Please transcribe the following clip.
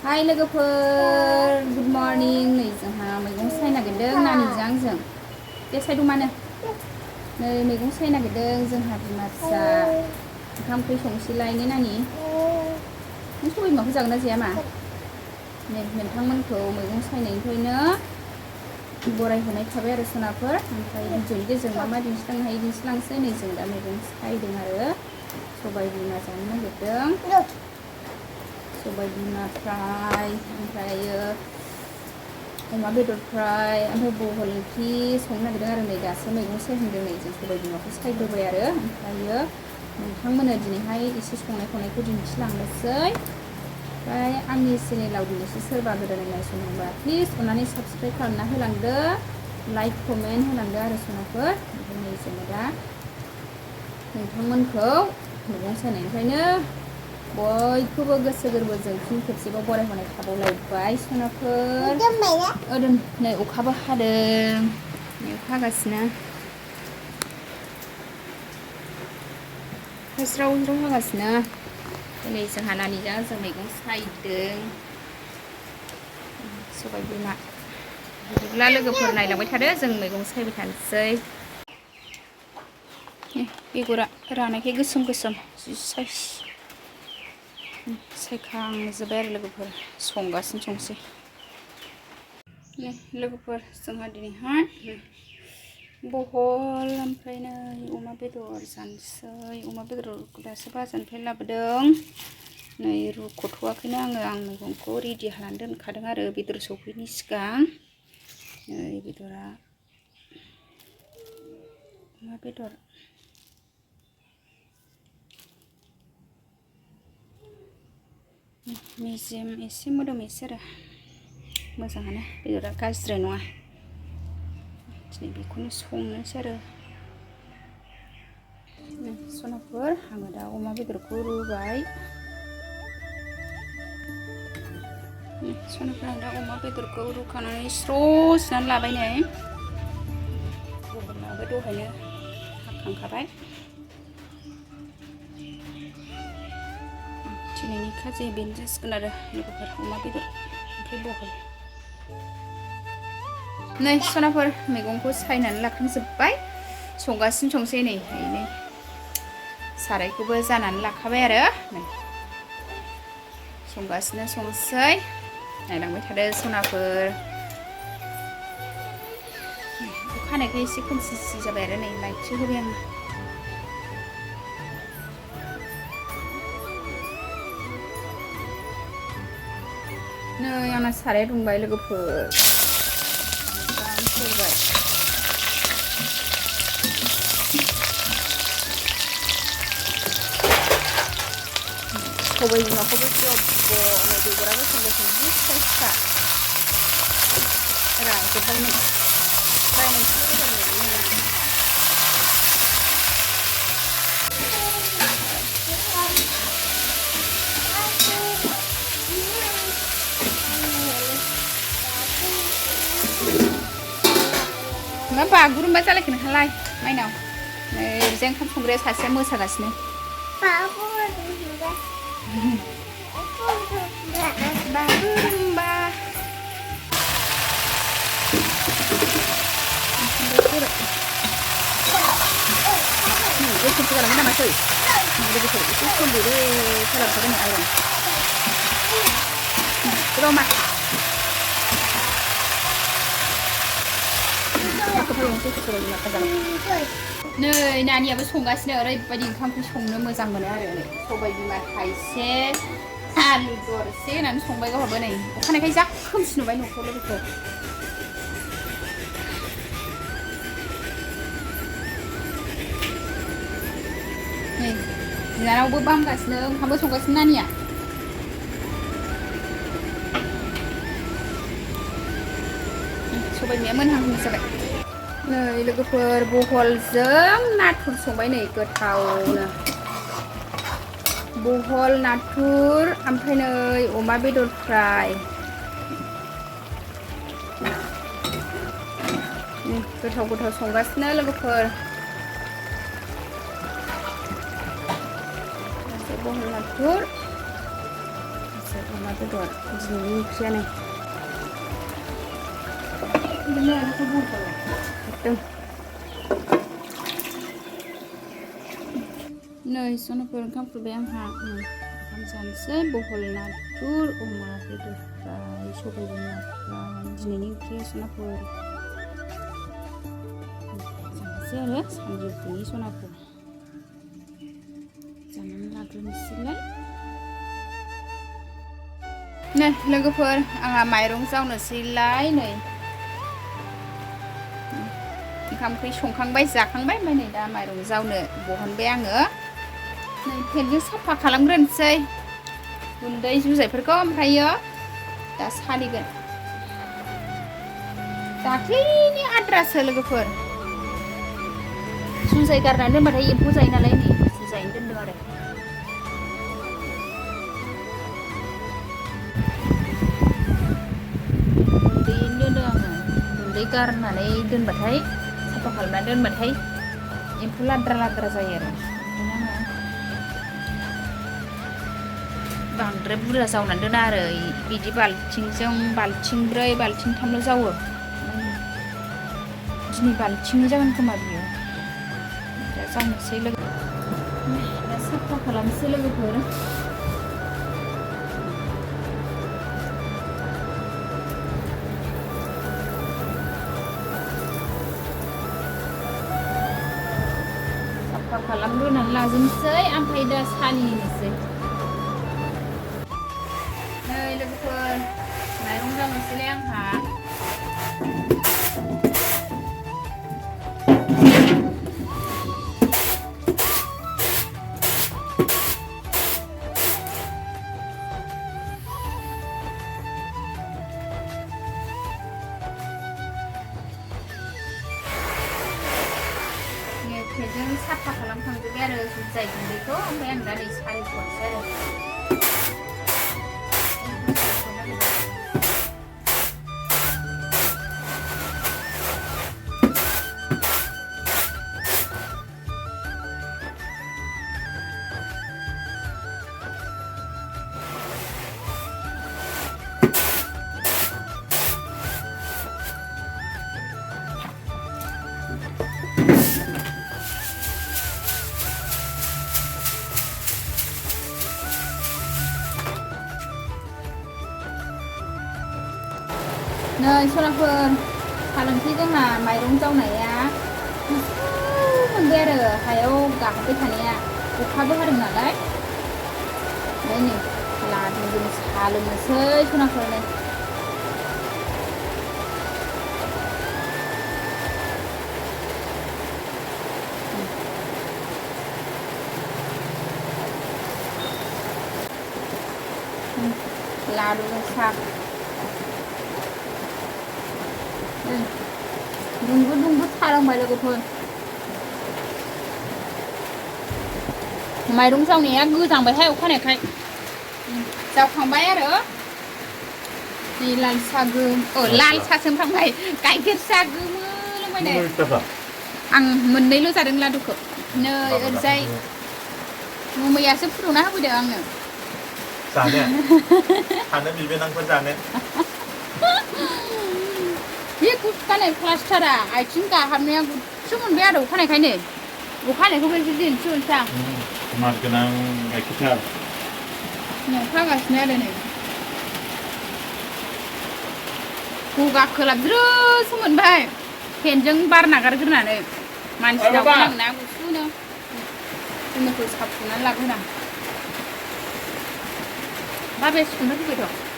हाय लोगोफोर good morning नै जोंहा मैगं सायनो नागिरदों नानिजों आंजों बे साइडआव मानो नै मैगं सायनो नागिरदों जोंहा बिमा फिसा ओंखाम ओंख्रि संसैलाय ने नानि नों सबाय बिमाखौ जागोन ना जाया मा नै नोंथांमोनखौ मैगं सायनायनिफ्रायनो बरायहरनाय थाबाय आरो सनाफोर ओमफ्राय भिडिअनि गेजेरजों मा मा दिन्थिलांनो हायो दिन्थिलांसै नै जों दा मैगं सायदों आरो सबाय बिमा जानो नागिरदों सबाय बिमा फ्राय ओमफ्रायो अमा बेदर फ्राय ओमफ्राय बहल ओंख्रि संनो नागिरदों आरो नै दासो मैगं सायहांदों नै जों सबाय बिमाखौ सायग्रोबाय आरो ओमफ्रायो नोंथांमोननो दिनैहाय एसे संनाय खावनायखौ दिन्थिलांनोसै ओमफ्राय आंनि चेनेलाव दिनैसो सोरबा गोदानै नायसनदोंबा प्लिज अननानै साबस्क्राइब खालामना होलांदो लाइक कमेन्ट होलांदो आरो सनाफोर ओमफ्राय नै जोङो दा नोंथांमोनखौ मैगं सायनायनिफ्रायनो बयखौबो गोसो गोरबोजों फिन खेबसेबाव बरायहरनाय थाबावलायबाय सनाफोर नै अखाबो हादों नै अखा हागासिनो स्राव स्राव हागासिनो दिनै जोंहा नानिजों जों मैगं सायदों सबाय बिमा बिदिब्ला लोगोफोर नायलांबाय थादो जों मैगं सायबाय थानोसै बेगरा रानायखाय गोसोम गोसोम जि साइस सायखांजोब्बाय आरो लोगोफोर संगासिनो संसै लोगोफोर जोंहा दिनैहाय बहल ओमफ्राय नै अमा बेदर जानोसै अमा बेदरखौ दासो बाजारनिफ्राय लाबोदों नै रुख'थ'वाखैनो आं मैगंखौ रेडि खालामनानै दोनखादों आरो बेदर सौफैनि सिगां नै बेदरा अमा बेदर मेजेम एसे मोदोम एसे आरो मोजाङानो बेदरा गाज्रि नङा दिनै बेखौनो संनोसै आरो सनाफोर आङो दा अमा बेदरखौ रुबाय सनाफोर आं दा अमा बेदरखौ रुखानानै स्र' सुनानै लाबाय नै बहलाबो दहायनो हाखांखाबाय दिनैनि खाजाया बेनो जासिगोन आरो लोगोफोर अमा बेदर ओमफ्राय बहल नै सनाफोर मैगंखौ सायनानै लाखांजोब्बाय संगासिनो संसै नै सारायखौबो जानानै लाखाबाय आरो नै संगासिनो संसै नायलांबाय थादो सनाफोर अखा हानायखाय एसे खोमसि जाबाय आरो नै लाइटसो होबाय आङो नै आंना साराया दुंबाय लोगोफोर सबाय बिमाखौबो जब्ब' नै बेगरा गोसोम गोसोम जि फिसा राजोब्बाय नै बायनायखौबो गोदान मोनो मा बागुरुम्बा जालायखो नोंहालाय माइनाव नै ओरैजाय ओंखाम संग्राया सासेया मोसागासिनो बागुरुम्बा गोसोमसो जालांगोन नामासै लोगोफोर एसे सम बेरे खालामखादों आयरन र'मा नै नानियाबो संगासिनो ओरैबायदि ओंखाम ओंख्रि संनो मोजां मोनो आरो नै सबाय बिमा थाइसे आलु दरसे होनानै संबाय गावहाबो नै अखानायखाय जा खोमसि नुबाय न'खौ लोगोफोर नै बिनानावबो बामगासिनो ओंखामबो संगासिनो नानिया सबाय बिमाया मोनहां जाबाय नै लोगोफोर बहलजों नाथुर संबाय नै गोथावनो बहल नाथुर ओमफ्राय नै अमा बेदर फ्राय गोथाव संगासिनो लोगोफोर बहल नाथुर अमा बेदर दिनैनि ओंख्रियानो नै सनाफोर ओंखाम खुरबाय आंहा ओंखाम जानोसै बहल नाथुर अमा बेदर फ्राय सबाय बिमा फ्राय दिनैनि ओंख्रिया सनाफोर जानोसै आरो सानजौफुनि सनाफोर जानानै लाग्रोनोसैलाय नै लोगोफोर आंहा माइरं जावनोसैलाय नै ओंखाम ओंख्रि संखांबाय जाखांबाय ओमफ्राय नै दा माइरं जावनो बहनबाय आङो नै फेनजों साफा खालामग्रोनोसै गुन्दै जुजाइफोरखौ ओमफ्रायो दा सालिगोन दाख्लैनि आद्रासो लोगोफोर जुजाइ गारनानै दोनबाथाय एम्फौ जायो नालाय नै जुजाइनो दोनदों आरो गुन्दैयैनो दोनदों आङो गुन्दै गारनानै दोनबाथाय साफा खालामनानै दोनबाथाय एम्फौ लाद्रा लाद्रा जायो आरो ओंखायनो आङो बांद्राय बुरजा जावनानै दोना आरो बिदि बाल्थिंजों बाल्थिंब्रै बाल्थिंथामल' जावो दिनै बाल्थिंनै जागोन खोमा बियो दा जावनोसै लोगो दा साफा खालामसै लोगोफोर साफा खालामग्रोनानै लाजोबनोसै ओमफ्राय दा सालिनोसै नै लोगोफोर माइरं जावनोसैलाय आंहा फेनजों साफा खालामखांजोब्बाय आरो जुजाइ गुन्दैखौ ओमफ्राय आं दा नै सालिथ'नोसै आरो नै सनाफोर सालोंसै जोंहा माइरं जावनाया गुसु मोनबाय आरो हायाव गाखोबाय थानाया अखाबो हादों नालाय ओमफ्राय नै लादुजों साहा लोंनोसै सनाफोर नै लादुजों साहा दुंबो दुंबो थालांबाय लोगोफोर माइरं जावनाया गोजांबायहाय अखानायखाय जावखांबाय आरो नै लाल साहा लाल साहा सोमखांबाय गाइखेर साहा गोमो लोंबाय आं मोननैल' जादों लादुखौ नै ओरैजाय मैयासो फुदुंना होफैदों आंनो जानो थानो बिबोनांफोर जानो बे गुसुखानाय प्लास्टारा आथिं गाहामनाया गुसु मोनबाय आरो अखानायखायनो अखानायखौ बेसे दिन्थिहरनोसै आं मार गोनां गाइखेरथार फागासिनो आरो नै गगा खोलाबज्रोसो मोनबाय फेनजों बार नागारग्रोनानै मानसिनाव नांना गुसुनो जोंनिखौ साफुनानै लाबोना बाबाया सिखुना फैबायथ'